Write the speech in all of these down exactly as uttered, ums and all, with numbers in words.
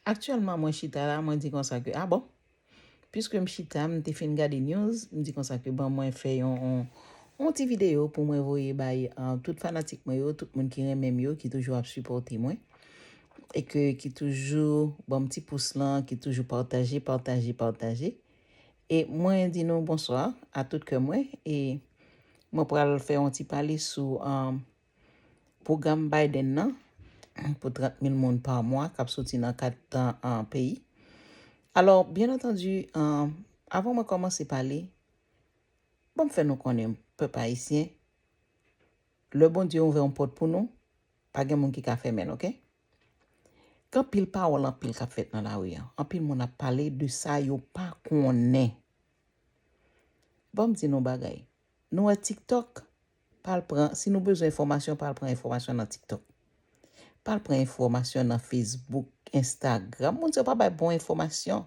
Aktyèlman, mwen chita la, mwen di konsa ke, ah bon, piske m chita, m te fin gade news, m di konsa ke ban mwen fè yon, yon, yon ti videyo pou mwen voye bay uh, tout fanatik mwen yo, tout moun ki renmen m yo, ki toujou ap sipòte mwen, e ke ki toujou ban m ti pous lan, ki toujou pataje, pataje, pataje. E mwen di nou bonswa a tout kè mwen, e mwen pral fè yon ti pale sou um, pwogram Biden nan pou trant mil moun pa mwa k ap soti nan kat uh, peyi. Alò, byen antandi, uh, avan mwen kòmanse pale, ban m fè nou konnen, pèp ayisyen, lè Bondye ouvè yon pòt pou nou, pa gen moun ki ka fèmen l, oke? Gen anpil pawòl anpil k ap fèt nan lari a. Anpil moun ap pale de sa yo pa konnen. Ban m di nou bagay. Nou wè TikTok, pa al pran, si nou bezwen enfòmasyon, pa al pran enfòmasyon nan TikTok. Pa al pran enfòmasyon nan Facebook, Instagram. Moun sa yo pa bay bon enfòmasyon.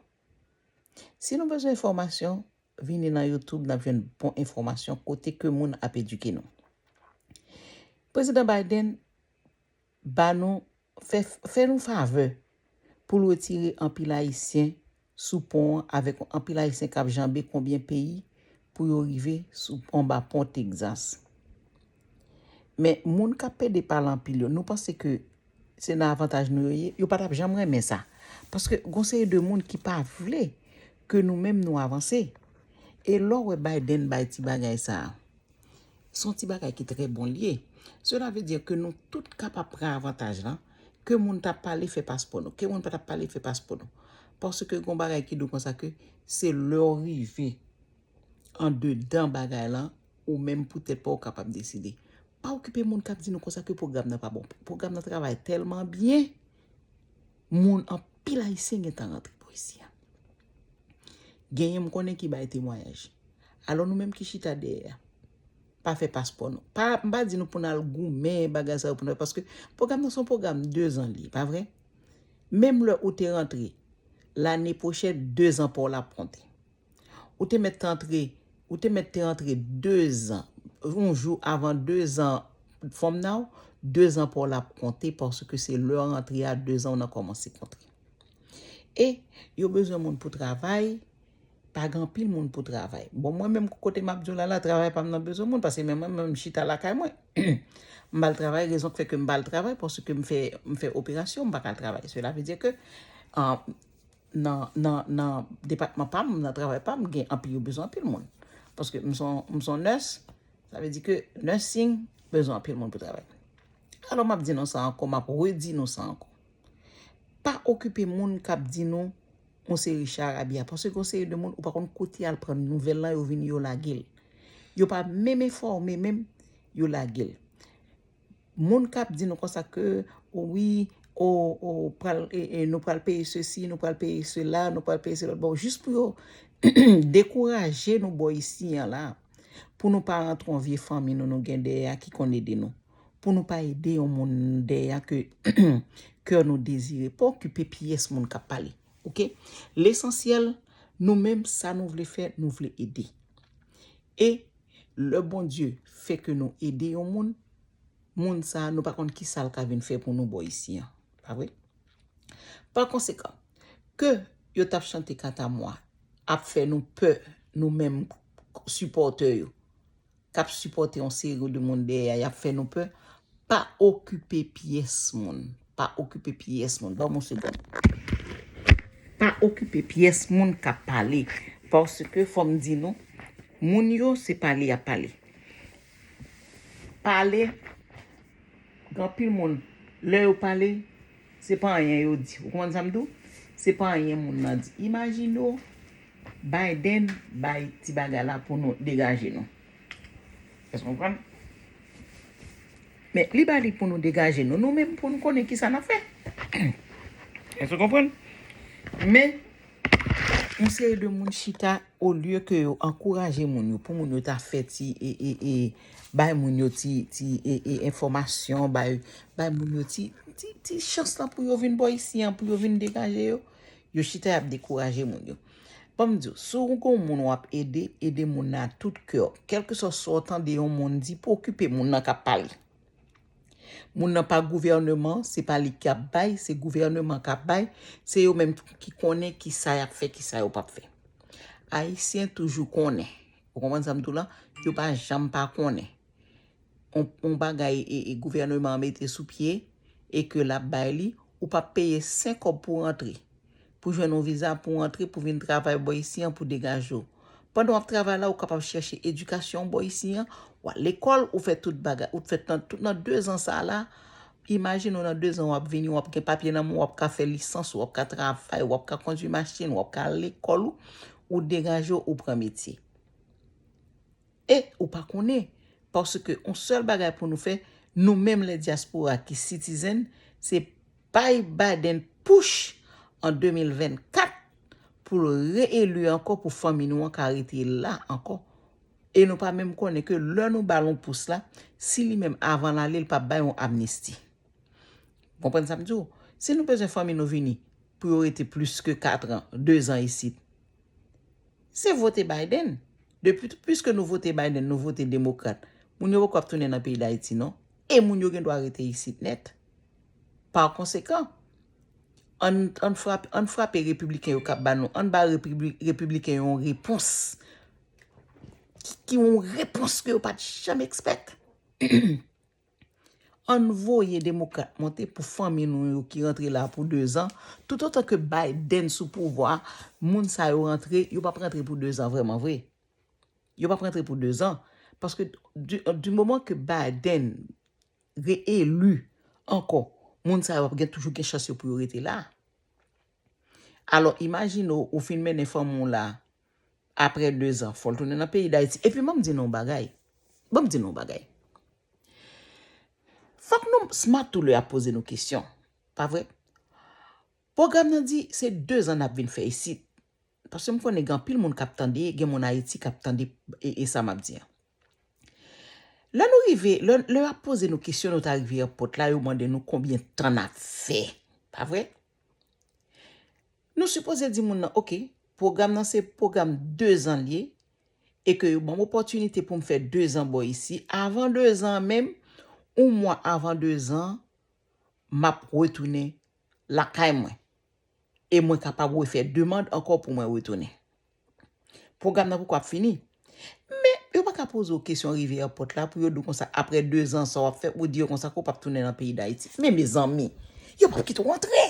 Si nou bezwen enfòmasyon, vini nan YouTube, n ap jwenn bon enfòmasyon kote ke moun ap edike nou. Prezidan Biden ba nou, fè, fè nou favè pou l retire anpil Ayisyen sou pon an avèk anpil Ayisyen k ap janbe konbyen peyi pou yo rive sou anba pon Texas. Men moun k ap pede pale anpil yo, nou panse ke se nan avantaj nou yo ye? Yo pa t ap janm renmen sa. Paske gon seri de moun ki pa vle ke nou menm nou avanse. E lè w wè Biden bay ti bagay sa a, se yon ti bagay ki trè bon l ye. Sela vle di ke nou tout kapab pran avantaj lan, ke moun t ap pale fè paspò nou, ke moun pa t ap pale fè paspò nou. Paske gon bagay ki di w konsa ke se lè w rive andedan bagay lan, ou menm pou tèt pa w kapab deside. Pa okipe moun k ap di nou konsa ke pwogram nan pa bon. Pwogram nan travay tèlman byen, moun, anpil Ayisyen gentan rantre bò isi a. Genyen m konnen ki bay temwayaj. Alò nou menm ki chita dèyè a, pa fè paspò nou. Pa, m pa di nou pou n al goumen bagay sa yo pou n fè, paske pwogram nan se yon pwogram dezan li ye, pa vre? Menm lè ou te rantre, lane pwochèn, dezan pa w la ap konte. Ou te mèt antre, ou te mèt te antre dezan, yon jou avan dezan from now, dezan pa w la ap konte, paske se lè w rantre a, dezan w nan kòmanse konte. E yo bezwen moun pou travay, pa gen anpil moun pou travay. Bon, mwen menm kote m ap di w la la, travay pa m nan bezwen moun, paske menm mwen menm chita lakay mwen. M pa al travay, rezon k fè ke m pa al travay, paske m fè, m fè operasyon, m pa ka al travay. Sela vle di ke, ah, nan, nan, nan depatman pa m, nan travay pa m, gen anpil, yo bezwen anpil moun. Paske m se yon, m se yon nurse, sa vle di ke nursing bezwen anpil moun pou travay. Alò, m ap di nou sa ankò, m ap redi nou sa ankò. Pa okipe moun k ap di nou yon seri charabya, paske yon seri de moun, ou pa konn kote y al pran nouvèl lan, yo vini, yo lage l. Yo pa menm enfòme, menm, yo lage l. Moun k ap di nou konsa ke, o wi, o, o, pral, e, e, nou pral peye sesi, nou pral peye sela, nou pral peye sela. Bon, jis pou yo dekouraje nou bò isi an la, pou nou pa rantre yon vye fanmi nou, nou gen dèyè a ki konn ede nou. Pou nou pa ede yon moun dèyè a ke kè nou dezire. Pa okipe pyès moun k ap pale. Oke? Lesansyèl, nou menm, sa nou vle fè, nou vle ede. E lè Bondye fè ke nou ede yon moun, moun sa a, nou pa konn ki sa l ka vin fè pou nou bò isi an. Pa vre? Pa konsekan, ke yo t ap chante katamwa ap fè nou pè, nou menm sipòtè yo, k ap sipòte yon seri de moun dèyè a, y ap fè nou pè, pa okipe pyès moun. Pa okipe pyès moun. Ban m yon segonn. Pa okipe pyès moun k ap pale. Paske, fò m di nou, moun yo, se pale y ap pale. Pale, gen anpil moun, lè yo pale, se pa anyen yo di. Ou konprann sa m di w? Se pa anyen moun nan di. Imajine w, Biden bay ti bagay la pou nou degaje nou. Èske w konprann? Men li ba li pou nou degaje nou, nou menm pou nou konnen ki sa n ap fè. Èske w konprann? Men, yon seri de moun chita, olye ke yo ankouraje moun yo, pou moun yo ta fè ti, e, e, e, bay moun yo ti, ti, e, e, enfòmasyon, bay, bay moun yo ti, ti, ti chans lan pou yo vin bò isi an, pou yo vin degaje yo, yo chita y ap dekouraje moun yo. Ban m di w, si w gon moun w ap ede, ede moun nan ak tout kè w. Kèlkeswa sa w tande yon moun di, pa okipe moun nan k ap pale. Moun nan pa gouvènman, se pa li k ap bay, se gouvènman k ap bay, se yo menm ki konnen ki sa y ap fè, ki sa yo p ap fè. Ayisyen toujou konnen. Ou konprann sa m di w la? Yo pa janm pa konnen. On, on bagay e, e gouvènman an mete sou pye e ke l ap bay li, ou p ap peye senk kòb pou rantre. Pou jwenn yon viza, pou rantre, pou vin travay bò isi an, pou degaje w. Pandan w ap travay la, ou kapab chèche edikasyon bò isi an, w al lekòl, ou fè tout bagay, ou fè nan, tout nan dezan sa la, imajine w nan dezan w ap vini, w ap gen papye nan men w, w ap ka fè lisans, w ap ka travay, w ap ka kondui machin, w ap ka al lekòl ou, ou degaje w, ou pran metye. E ou pa konnen, paske yon sèl bagay pou nou fè, nou menm lè dyaspora ki citizen, se bay Biden push an de mil vennkat pou l reeli ankò, pou fanmi nou an ka rete la ankò. E nou pa menm konnen ke lè nou ba l yon pous la, si li menm avan l ale, li p ap bay yon amnisti. Konprann sa m di w? Si nou bezwen fanmi nou vini pou yo rete plis ke kat an, dezan isit, se vote Biden. Depi, piske nou vote Biden, nou vote demokrat, moun yo poko ap tounen nan peyi Dayiti, non. E moun yo gen dwa rete isit nèt. Pa konsekan, ann, ann frape, ann frape repibliken yo k ap ba nou, ann ba repibli-, repibliken yo yon repons ki, ki yon repons ke yo pa t janm expect. Ann voye demokrat monte pou fanmi nou yo ki rantre la pou dezan. Toutotan ke Biden sou pouvwa, moun sa yo rantre, yo p ap rantre pou dezan vrèman vre. Yo p ap rantre pou dezan. Paske di, di moman ke Biden reeli ankò, moun sa yo ap gen, toujou gen chans yo pou yo rete la. Alò, imajine w, ou fin mennen fanmi w la, apre dezan, fò l tounen nan peyi Dayiti. Epi, ban m di nou yon bagay. Ban m di nou yon bagay. Fòk nou smart tou lè y ap poze nou kesyon. Pa vre? Pwogram nan di se dezan n ap vin fè isit. Paske m konnen gen anpil moun k ap tande, gen moun Ayiti k ap tande e, e sa m ap di an. Lè nou rive, lè, lè y ap poze nou kesyon, nou ta rive èpòt la, yo mande nou konbyen tan n ap fè. Pa vre? Nou sipoze di moun nan, oke, pwogram nan se pwogram dezan l ye, e ke yo ban m opòtinite pou m fè dezan bò isi. Avan dezan an menm, yon mwa avan dezan, m ap retounen lakay mwen. E mwen kapab refè demann ankò pou mwen retounen. Pwogram nan poko ap fini. Men, yo pa ka poze w kesyon rive èpòt la pou yo di w konsa, apre dezan, sa w ap fè, ou di yo konsa ke w p ap tounen nan peyi Dayiti. Men, mezanmi, yo p ap kite w antre.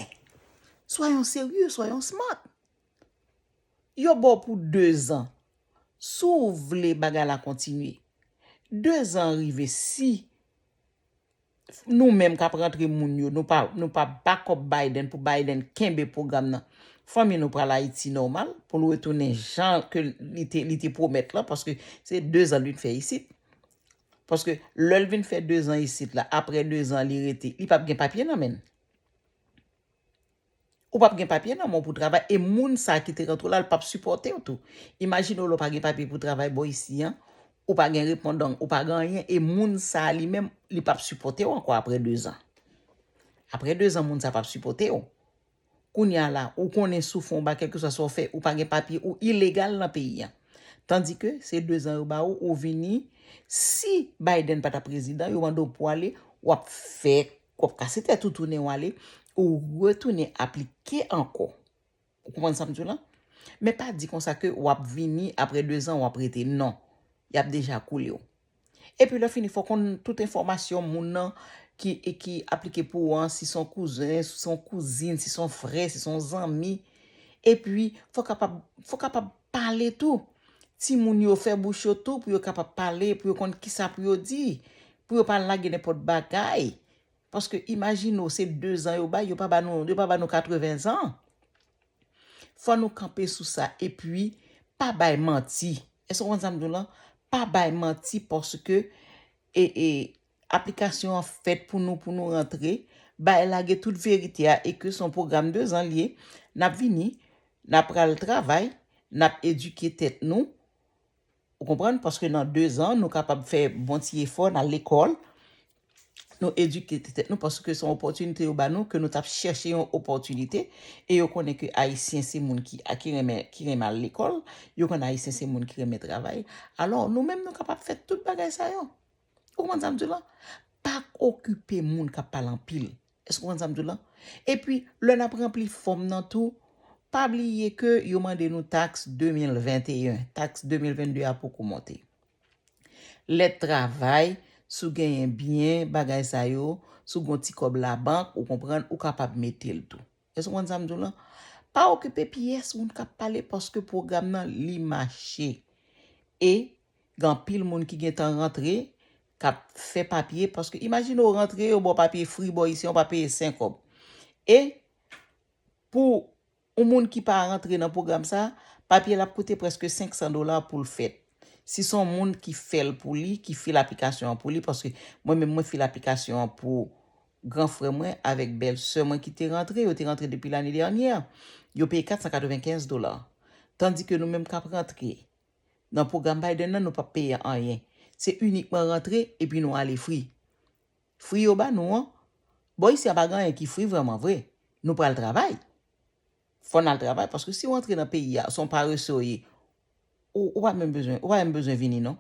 Soyons sérieux, soyons smart. Yo ba w pou dezan. Si w vle bagay la kontinye, dezan rive, si nou menm k ap rantre moun yo, nou pa, nou pa back up Biden pou Biden kenbe pwogram nan, fanmi nou pral Ayiti nòmal, pou l retounen jan ke li te, li te pwomèt lan, paske se dezan li t fè isit. Paske lè l vin fè dezan isit la, apre dezan li rete, li p ap gen papye nan men l. Ou p ap gen papye nan men w pou travay, e moun sa ki te rantre w la, l p ap sipòte w tou. Imajine w lè w pa gen papye pou travay bò isi an, ou pa gen repondan, ou pa gen anyen, e moun sa li menm, li p ap sipòte w ankò apre dezan. Apre dezan, moun sa p ap sipòte w. Kounye a la, ou konnen si w fè yon bagay, kèlkeswa sa w fè, ou pa gen papye, ou ilegal nan peyi an. Tandike se dezan yo ba ou, ou vini, si Biden pa ta prezidan, yo mande w pou w ale, w ap fè, w ap kase tèt ou tounen w ale, ou retounen aplike ankò. Ou konprann sa m di w la? Men pa di konsa ke w ap vini apre dezan, w ap rete. Non. Y ap deja koule w. Epi lè fini, fò w konn tout enfòmasyon moun nan ki, e ki aplike pou ou an, si se yon kouzen, si se yon kouzin, si se yon frè, si se yon zanmi. Epi, fò w kapab, fò w kapab pale tou. Timoun yo fè bouch yo tou pou yo kapab pale, pou yo konn kisa pou yo di, pou yo pa lage nenpòt bagay. Paske imajine w, se dezan yo bay, yo pa ba nou, yo pa ba nou katreven zan. Fò nou kanpe sou sa, epi pa bay manti. Èske w konn sa m di w lan? Pa bay manti paske, e, e, aplikasyon an fèt pou nou, pou nou rantre, bay lage tout verite a, e ke se yon pwogram dezan l ye, n ap vini, n ap pral travay, n ap edike tèt nou, ou konprann? Paske nan dezan, nou kapab fè bon ti efò, n al lekòl, nou edike tèt nou, paske se yon opòtinite yo ba nou, ke nou t ap chèche yon opòtinite, e yo konnen ke Ayisyen se moun ki, a, ki renmen, ki renmen al lekòl, yo konnen Ayisyen se moun ki renmen travay. Alò, nou menm, nou kapab fè tout bagay sa yo. Ou konprann sa m di w lan? Pa okipe moun k ap pale anpil. Èske w konprann sa m di w la? Epi, lè n ap ranpli fòm nan tou, pa bliye ke yo mande nou taks de mil venteyen, taks de mil vennde a poko monte. Lèt travay, si w genyen byen, bagay sa yo, si w gen yon ti kòb labank, ou konprann, ou kapab mete l tou. Èske w konprann sa m di w lan? Pa okipe pyès moun k ap pale paske pwogram nan li mache. E gen anpil moun ki gentan rantre, k ap fè papye, paske imajine w rantre, yo ba w papye fri bò isi an, w pa peye senk kòb. E pou yon moun ki pa rantre nan pwogram sa, papye l ap koute prèske senk san dola pou l fèt. Si se yon moun ki fè l pou li, ki fil aplikasyon an pou li, paske mwen menm mwen fil aplikasyon an pou gran frè mwen avèk bèl sè mwen ki te rantre, yo te rantre depi lane dènyè. Yo peye kat san katrevenkenz dola. Tandike nou menm k ap rantre nan pwogram Biden nan, nou p ap peye anyen. Se inikman rantre epi nou ale fri. Fri yo ba nou an, bò isi a pa gen anyen ki fri vrèman vre. Nou pral travay. Fò n al travay, paske si w antre nan peyi a, se yon parese w ye, ou, ou pa menm bezwen, ou pa menm bezwen vini non.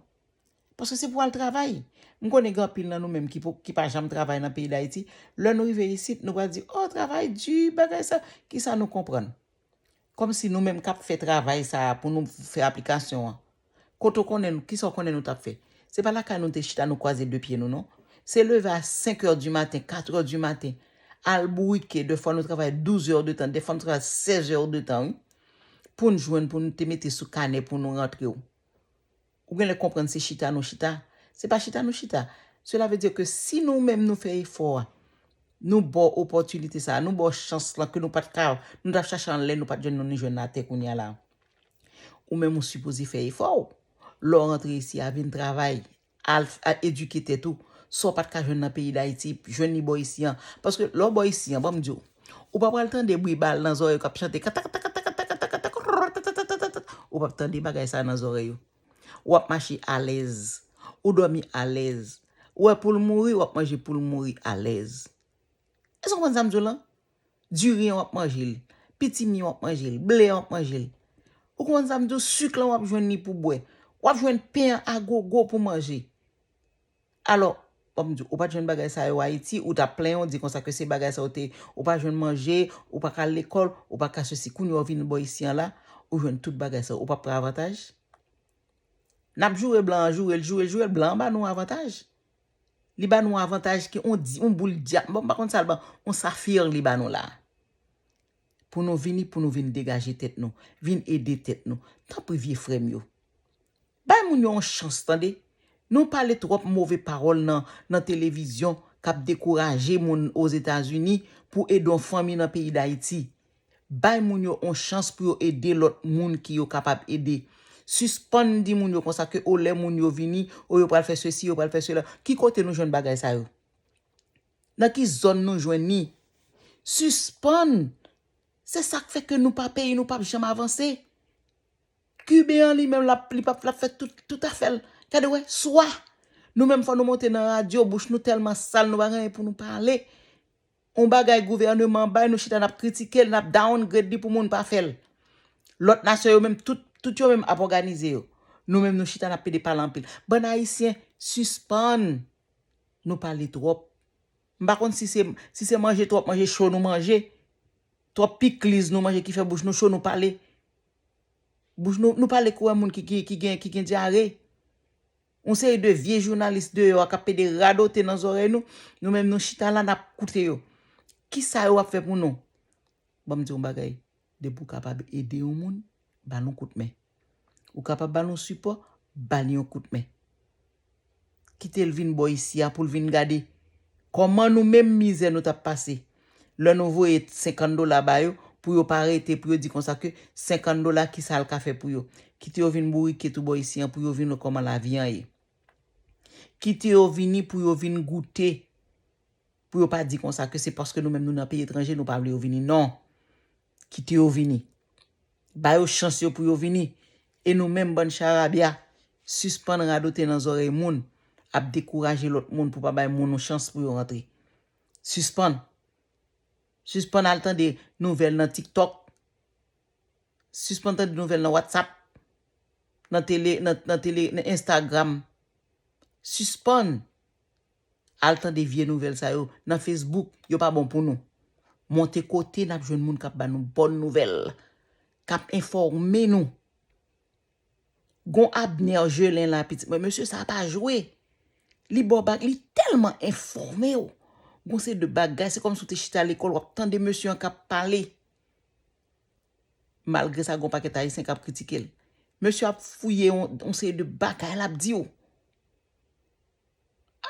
Paske se pou w al travay. M konnen gen anpil nan nou menm ki, pou, ki pa janm travay nan peyi Dayiti. Lè nou rive isit, nou pral di, oh, travay di, bagay sa. Kisa nou konprann? Kòmsi nou menm k ap fè travay sa a pou nou fè aplikasyon an. Kote w konnen, kisa w konnen nou t ap fè? Se pa lakay nou te chita, nou kwaze de pye nou, non. Se leve a senk è di maten, kat è di maten, al bourike, defwa nou travay douz è de tan, defwa nou travay sèz è de tan, wi. Pou n jwenn, pou nou te mete sou kanè pou nou rantre w. Ou genlè konprann se chita nou chita. Se pa chita nou chita. Cela veut dire que si nou menm nou fè efò a, nou ba w opòtinite sa a, nou ba w chans lan ke nou pa t ka, nou t ap chache anlè, nou pa t jwenn, nou ni jwenn atè kounye a la. Ou menm ou sipoze fè efò w. Lè w rantre isi a, vin travay, al, al edike tèt ou. Sa w pa t ka jwenn nan peyi Dayiti, jwenn li bò isi an. Paske lè w bò isi an, ban m di w, ou pa pral tande bri bal nan zòrèy yo k ap chante, kata, kata, kata, kata, kata, kata, kata, kata, kata, kata, kata. Ou p ap tande bagay sa a nan zòrèy yo. W ap mache alèz. Ou dòmi alèz. Ou wè poul mouri, w ap manje poul mouri alèz. Èske w konprann sa m di w lan? Diri an w ap manje l. Pitimi an w ap manje l. Ble an w ap manje l. Ou konprann sa m di w? Sik lan w ap jwenn li pou bwè. W ap jwenn pen an a gogo pou manje. Alò, ban m di w, ou pa t jwenn bagay sa yo Ayiti, ou t ap plenyen w, di konsa ke se bagay sa yo te, ou pa jwenn manje, ou pa ka al lekòl, ou pa ka sesi. Kounye a w vin bò isi an la, ou jwenn tout bagay sa yo. Ou p ap pran avantaj? N ap joure blan an, joure l, joure l, joure l, blan an ba nou avantaj. Li ba nou avantaj ki on di, on boul dyam-, bon, m pa konn sa l ban, on safir li ba nou la. Pou nou vini, pou nou vin degaje tèt nou, vin ede tèt nou. Tanpri, vye frè m yo. Bay moun yo yon chans, tande. Nou pale twòp move pawòl nan, nan televizyon k ap dekouraje moun Ozetazini pou ede yon fanmi nan peyi Dayiti. Bay moun yo yon chans pou yo ede lòt moun ki yo kapab ede. Sispann di moun yo konsa ke o lè moun yo vini, o yo pral fè sesi, yo pral fè sela. Ki kote nou jwenn bagay sa yo? Nan ki zòn nou jwenn li? Sispann! Se sa k fè ke nou pa peyi, nou p ap janm avanse. Kiben an li menm, l ap, li p ap, l ap fè tout, tout afè l. Gade wè, swa. Nou menm fò nou monte nan radyo, bouch nou tèlman sal, nou pa gen anyen pou nou pale. On bagay gouvèneman bay, nou chita n ap kritike l, n ap downgrade li pou moun pa fè l. Lòt nasyon yo menm, tout, tout yo menm ap òganize yo. Nou menm nou chita n ap pede pale anpil. Bann Ayisyen, sispann. Nou pale twòp. M pa konn si se, si se manje twòp, manje cho nou manje. Twòp pikliz nou manje ki fè bouch nou cho, nou pale. Bouch nou, nou pale kou wè moun ki, ki, ki gen, ki gen dyare. Yon seri de vye jounalis deyò a k ap pede radote nan zòrèy nou. Nou menm nou chita la, n ap koute yo. Kisa yo ap fè pou nou? Ban m di w yon bagay. Depi w kapab ede yon moun, ba l yon kout men. Ou kapab ba l yon sipò, ba l yon kout men. Kite l vin bò isi a pou l vin gade kòman nou menm mizè nou t ap pase. Lè nou voye senkant dola ba yo, pou yo pa rete, pou yo di konsa ke senkant dola, kisa l ka fè pou yo. Kite yo vin bourike tou bò isi an pou yo vin wè kòman lavi an ye. Kite yo vini pou yo vin goute. Pou yo pa di konsa ke se paske nou menm nou nan peyi etranje, nou pa vle yo vini. Non. Kite yo vini. Ba yo chans yo pou yo vini. E nou menm bann charabya, sispann radote nan zòrèy moun, ap dekouraje lòt moun pou pa bay moun yon chans pou yo rantre. Sispann. Sispann al tande nouvèl nan TikTok. Sispann tande nouvèl nan WhatsApp, nan tele, nan, nan tele, nan Instagram. Sispann. Al tande vye nouvèl sa yo nan Facebook, yo pa bon pou nou. Monte kote n ap jwenn moun k ap ba nou bòn nouvèl, k ap enfòme nou. Gon Abner Gelin la, pitit mwen, mesye sa pa jwe. Li ba w bag, li tèlman enfòme w. Gon se de bagay, se kòmsi w te chita lekòl, w ap tande mesye an k ap pale. Malgre sa, gon pakèt Ayisyen k ap kritike l. Mesye ap fouye yon, yon seri de bagay l ap di w.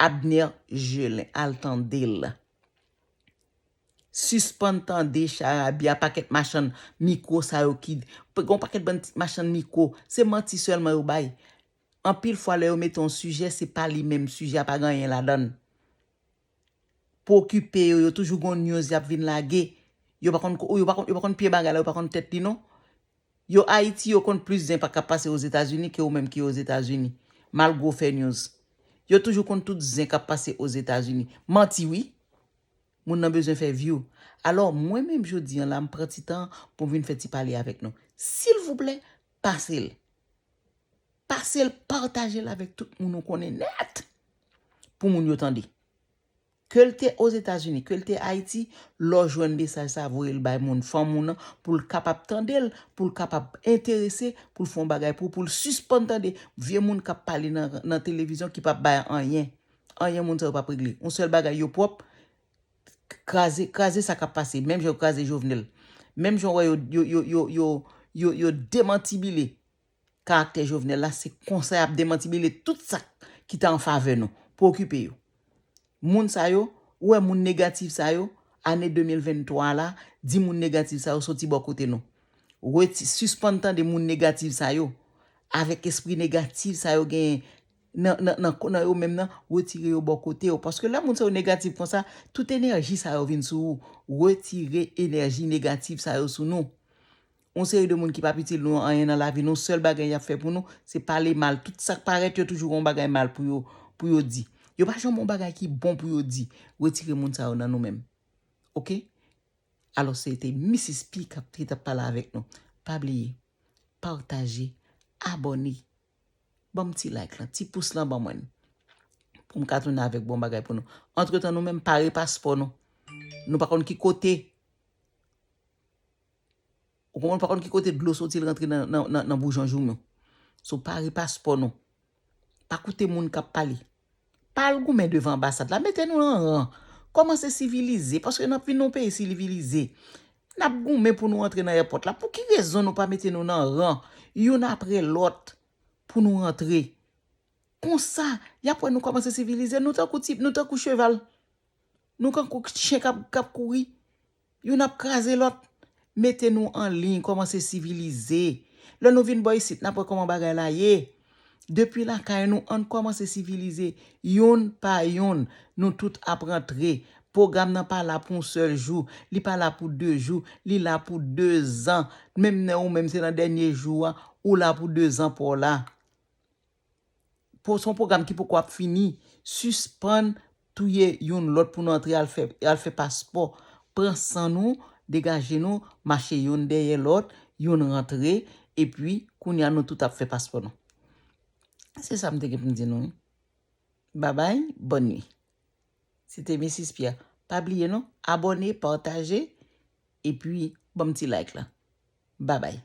Abner Gelin, al tande l. Sispann tande charabya, pakèt machann mikwo sa yo ki, gon pakèt bann ti machann mikwo, se manti sèlman yo bay. Anpil fwa lè yo mete yon sijè, se pa li menm sijè a, pa gen anyen ladan l. Pou okipe yo, yo toujou gon news y ap vin lage. Yo pa konn, yo pa konn, yo pa konn pye bagay la, yo pa konn tèt li non. Yo Ayiti, yo konn plis zen pa k ap pase Ozetazini ke ou menm ki Ozetazini. Malgre w fè news. Yo toujou konn tout zen k ap pase Ozetazini. Manti wi. Moun nan bezwen fè view. Alò, mwen menm jodi an la, m pran ti tan pou m vin fè ti pale avèk nou. Silvouplè, pase l. Pase l, pataje l avèk tout moun ou konnen nèt. Pou moun yo tande. Ke l te Ozetazini, ke l te Ayiti, lè w jwenn mesaj sa, voye l bay moun, fanm ou nan, pou l kapab tande l, pou l kapab enterese, pou l fè yon bagay pou, pou l sispann tande vye moun k ap pale nan, nan televizyon ki p ap bay anyen. Anyen moun sa yo p ap regle. Yon sèl bagay, yo pwòp, kraze, kraze sa k ap pase. Menm jan yo kraze Jovenel. Menm jan w wè yo, yo, yo, yo, yo, yo, yo demantibile karaktè Jovenel la, se konsa y ap demantibile tout sa ki te an favè nou, pou okipe yo. Moun sa yo, ou wè moun negatif sa yo, ane de mil venntwa la, di moun negatif sa yo soti bò kote nou. Reti-, sispann tande moun negatif sa yo, avèk espri negatif sa yo genyen nan, nan, nan, nan yo menm nan, retire yo bò kote yo. Paske lè moun sa yo negatif konsa, tout enèji sa yo vin sou ou. Retire enèji negatif sa yo sou nou. Yon seri de moun ki p ap itil nou anyen nan lavi nou, sèl bagay y ap fè pou nou, se pale mal. Tout sa k parèt, yo toujou gen yon bagay mal pou yo, pou yo di. Yo pa janm yon bagay ki bon pou yo di. Retire moun sa yo nan nou menm. Oke? Alò, se te Misis P k ap, ki t ap pale avèk nou. Pa bliye, pataje, abòne. Ban m ti like lan, ti pous lan ban mwen. Pou m ka tounen avèk bon bagay pou nou. Antretan, nou menm pare paspò nou. Nou pa konn ki kote. Ou konprann, pa konn ki kote dlo soti l rantre nan, nan, nan, nan boujon joumou. So, pare paspò nou. Pa koute moun k ap pale. Pa al goumen devan anbasad la. Mete nou nan ran. Kòmanse sivilize, paske n ap vin nan yon peyi sivilize. N ap goumen pou nou antre nan èpòt la. Pou ki rezon nou pa mete nou nan ran, youn apre lòt, pou nou rantre? Konsa, y ap wè nou kòmanse sivilize. Nou tankou ti, nou tankou cheval. Nou tankou chen k ap, k ap kouri. Youn ap kraze lòt. Mete nou an liy, kòmanse sivilize. Lè nou vin bò isit, n ap wè kòman bagay la ye. Depi lakay nou, ann kòmanse sivilize. Youn pa youn, nou tout ap rantre. Pwogram nan pa la pou yon sèl jou, li pa la pou de jou, li la pou de zan. Menm lè ou menm se nan dènye jou a, ou la pou de zan pa w la. Po-, se yon pwogram ki poko ap fini. Sispann touye youn lòt pou nou antre al fè, al fè paspò. Pran san nou, degaje nou, mache youn dèyè lòt, youn rantre, epi kounye a nou tout ap fè paspò nou. Se sa m te gen pou m di nou, wi. Babay, bòn nwi. Se te Misis Pierre. Pa bliye non, abòne, pataje, epi ban m ti like la. Babay.